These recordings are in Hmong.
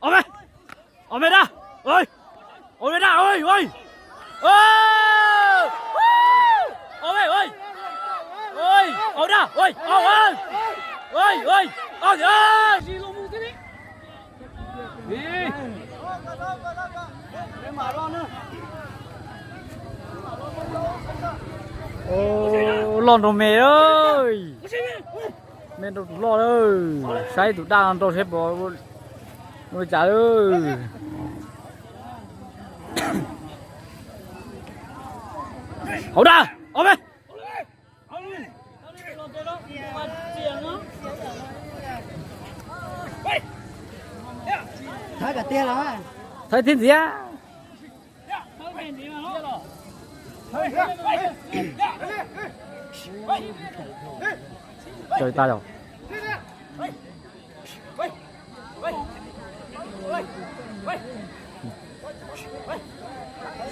Ob me, ob me da, ob me da, ob me, ob me, ob me, ob me da, ob, ob, ob. Loj nrog me, me nrog tus loj lawm, saib tus daj no nrau saib puas ua cas lawm. Hauv daj, ob me. Thawb kom tiag los. Thawb thiab ntxiv. Tawg tas yog.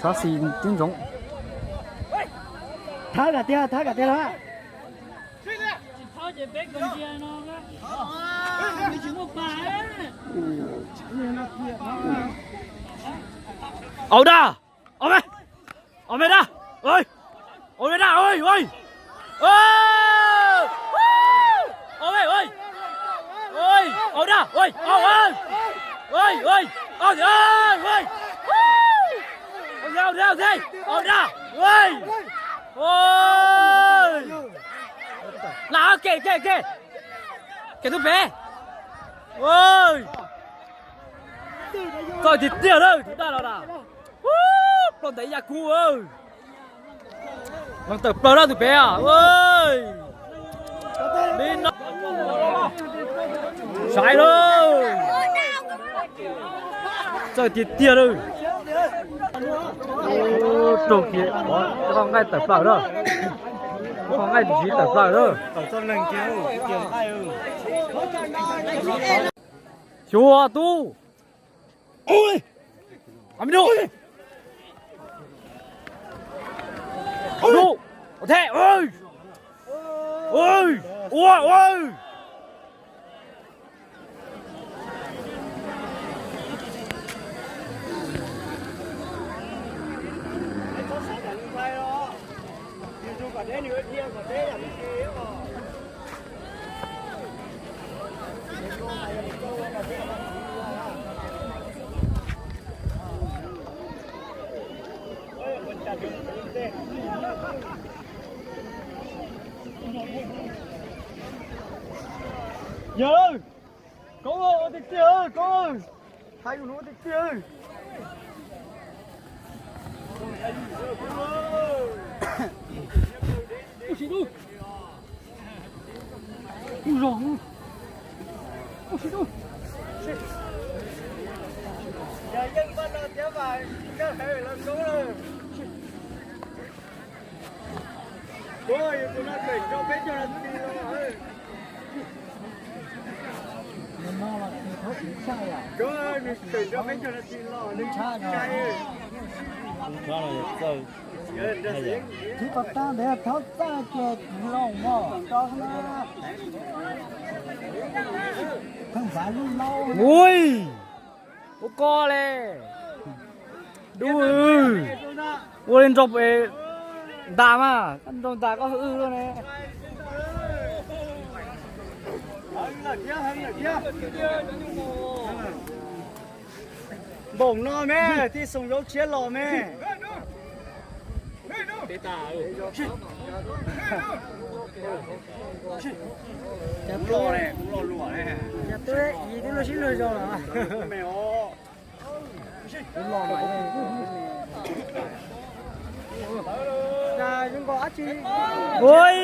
Xav xis tib ntsoov. Thawb kom tiag, thawb kom tiag los. Au da. Ob me, ob me da, ob me da, ob me, ob me, ob me da, ob me, lam ke ke ke, ke tub pem. Txawj tiag tiag lawm tus daj los na. Plaub ntais ya kuv. Leej tawm plaws lawm tus pem. Li no, sai lawm. Txawj tiag tiag lawm. Raug kiag, qhov nqaij tawm plaws lawm. Qhov nqaij tsis tawm plaws lawm. Xyuas tub. Ua, ua. Yog, koob ua tiag tiag, koob, hais ua tiag tiag. Tib pas tag ntawd thaub txaj ces kuv los mog rau na. Pheej npav lub laub. Ui, ua ko le. Dub, ua li nrau ntas mas, nrau ntas koj hwj luaj ne. Npaum no me, tij Xoom Zaub Tshiab los me. Cas twb, cas twb ib twb luag sib luag zog lawm. Ui,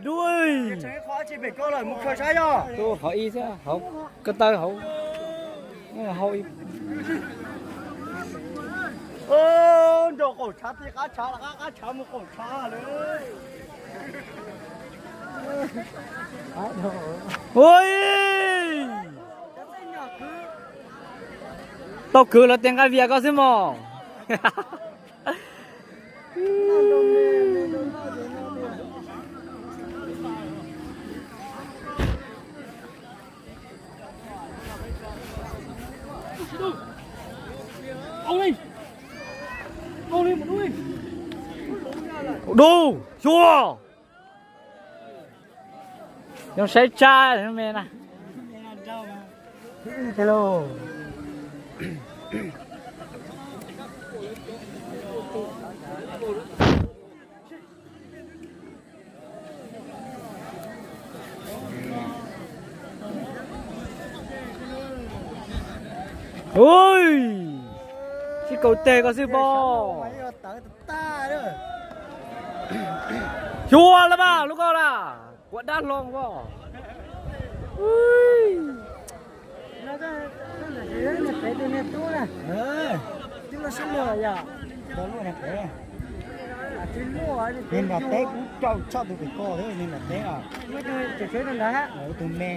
dub, tus qhov ib xwb, hauv ko taw hauv, hauv ib. Nrog qaum tshav ti qab tshav, qab tshav mus qaum tshav lawm. Ui, tau kwv lawv tes nqaij vias koj xwb mog. Dub, xyuas. Yoov saib tsab me na. Ui, sib kaus teg ko xwb pob. Xyuas lawm mas lub ko na, kuam dab hlob pob. Niag nram teb kuv rau tshaj tus pem ko thiab niag nram teb os. Tus me.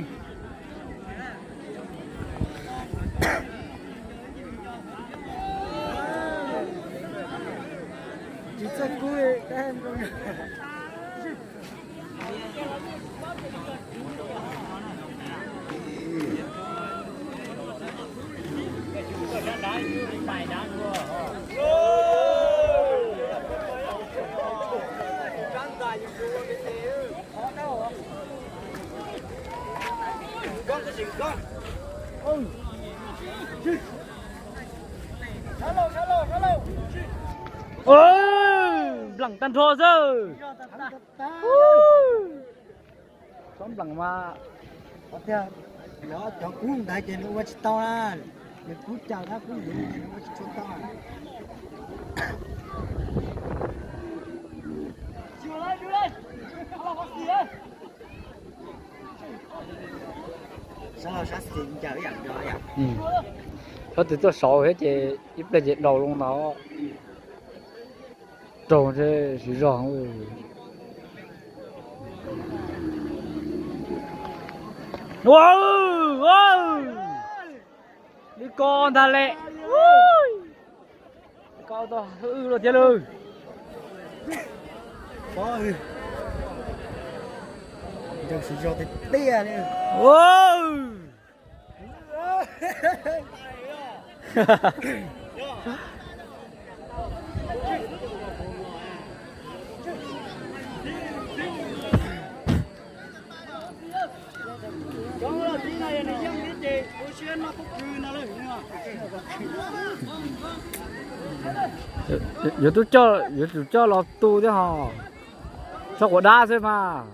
Nplam tag nrho xwb. Tsob nplam mas, cov kub ntawd ces nws ua tsis tau na, nws kub cawm na, kub yuv ces nws ua tsis tshua tau. Txhob twv tuaj saud thiab ces ib pliag ces daus loo ntawd. Raug ntshe siv zog. Li ko ntag lem. Ko tau hwj luaj thiab lawm. Nrog siv zog tiag tiag li. Yuav tub coj, yuav tsum coj los tu thiab hos. Txhob quav dab xwb mas.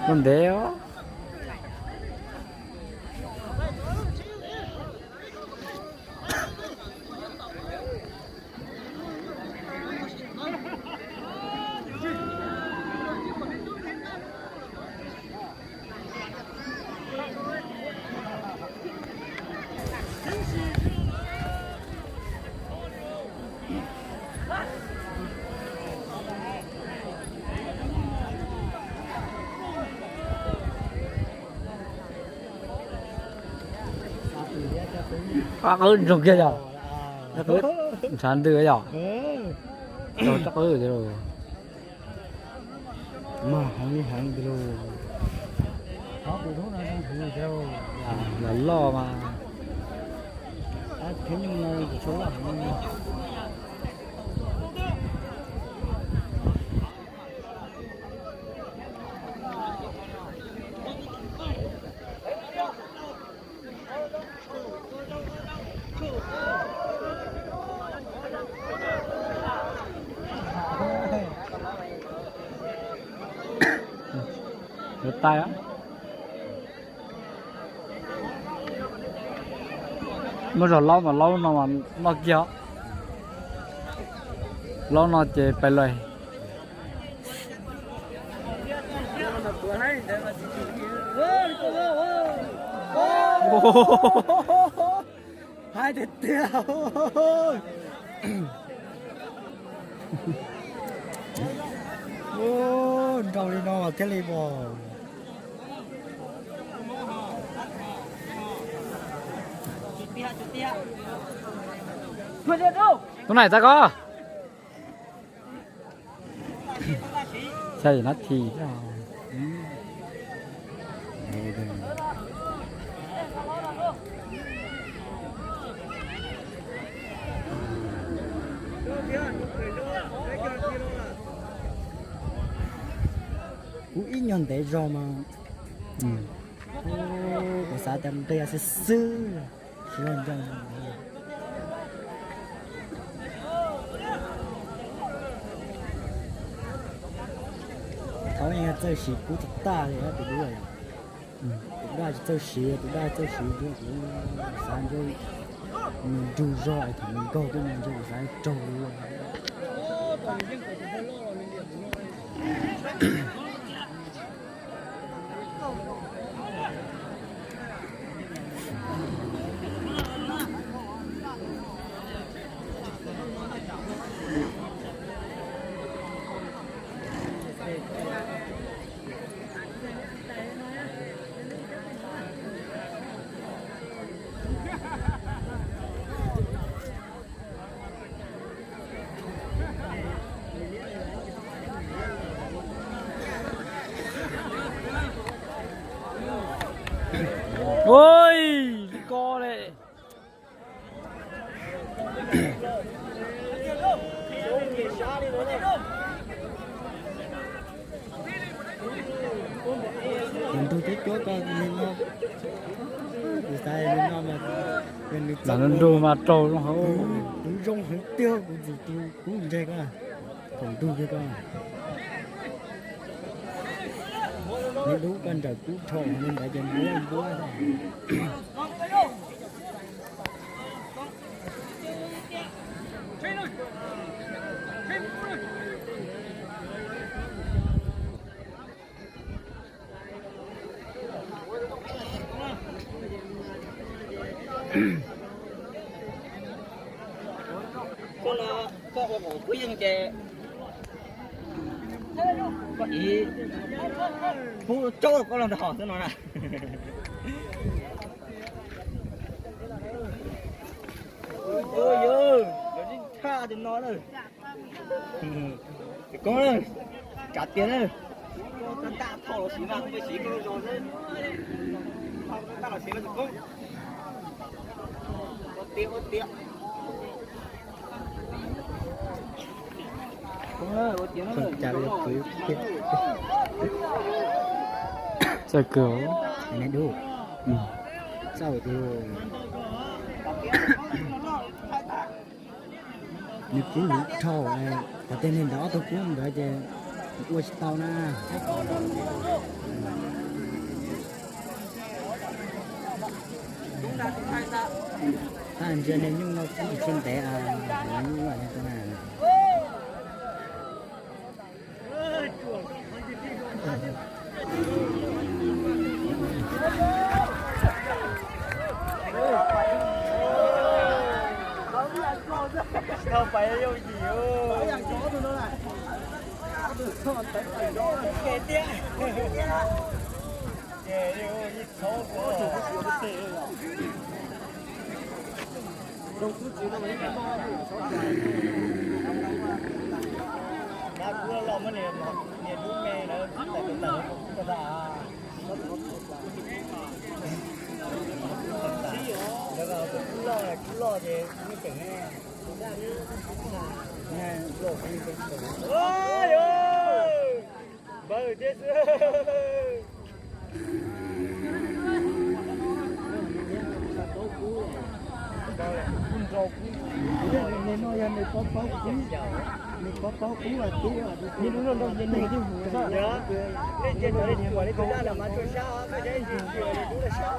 Ua ntev os. Qab qwb ntsoog kiag yog, ntshav ntws yog, rau qab qwb. Mag heev heev tiag lauj. Los loj mas. Thiab nyuj no tsis tshua loj heev. Yuav tag. Muaj zog laub mas laub no mas noj kiag. Laub no ces pais lawm. Hais tiag tiag. Nrau li no thiaj li pom. Tus nai txav ko. Xya yim nab thi thiab. Kuv ib nyuag ntev zog mas kuv xav tias nqia xwb xwb, tsis yog nco. Thaum ub txawj siv kub tag tag li tus dub, tus daj tsis txawj siv, tus daj txawj siv ntsuab, kuv xav ntsuab nws nrug zog es thaum nws nkaug tuaj no ntsuab kuv xav raug li. Ui, li ko le. Tus ntug cuab cuab koj li no, kuv xav li no mas, lam ntug mas raug zoo hauv. Kuv zoo heev tiag, kuv ntxim tus kub ntseg koj, thaum ntug kiag koj. Nws dub koj nrawm kub dhau li ntawd ces npuab npuab. Koj no, koj ua kuv yeej ces koj ib pub tsaub koj los ntawm hom xwb no na. Yog, yog tshaj tus no na. Tus koob na, tsav tiag na. Koj tab tom los siv mas, koj siv koj zoo xwb. Koj tab tom los siv mas tus koob. Ua tiag, ua tiag. Koob na, ua tiag na. Txawj kawg. Nws dub. Txawj tiag. Nws kub huv dhau, qhov tiag neeg ntawd ob tug kub ntawd ces ua tsis tau na. Tab ntsia niag nyuj no kub tsis ntev, nyuj no na. Dab kuv los muab niag dub me ntawd tawm tawm koj tag. Lawv tus kub loj, kub loj ces kub tseem ne. Npawg thiab xwb. Nws no yog nws paub paub kub, nws paub paub kub as tib. Nej cia cov li cuam li tus daj no mas tsuas sab, koj cov li cuam li dub los sab.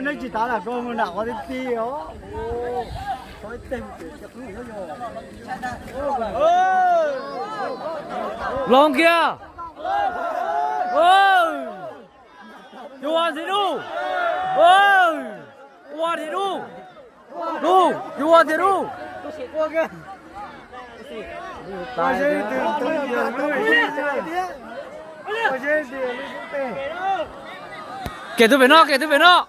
Nej tsis tas lam koj mus nram qhov ti ti os. Los kiag. Ua ntxiv dub. Ua ntxiv dub. Dub, yuav ua ntxiv dub. Kem tus pem no, kem tus pem no.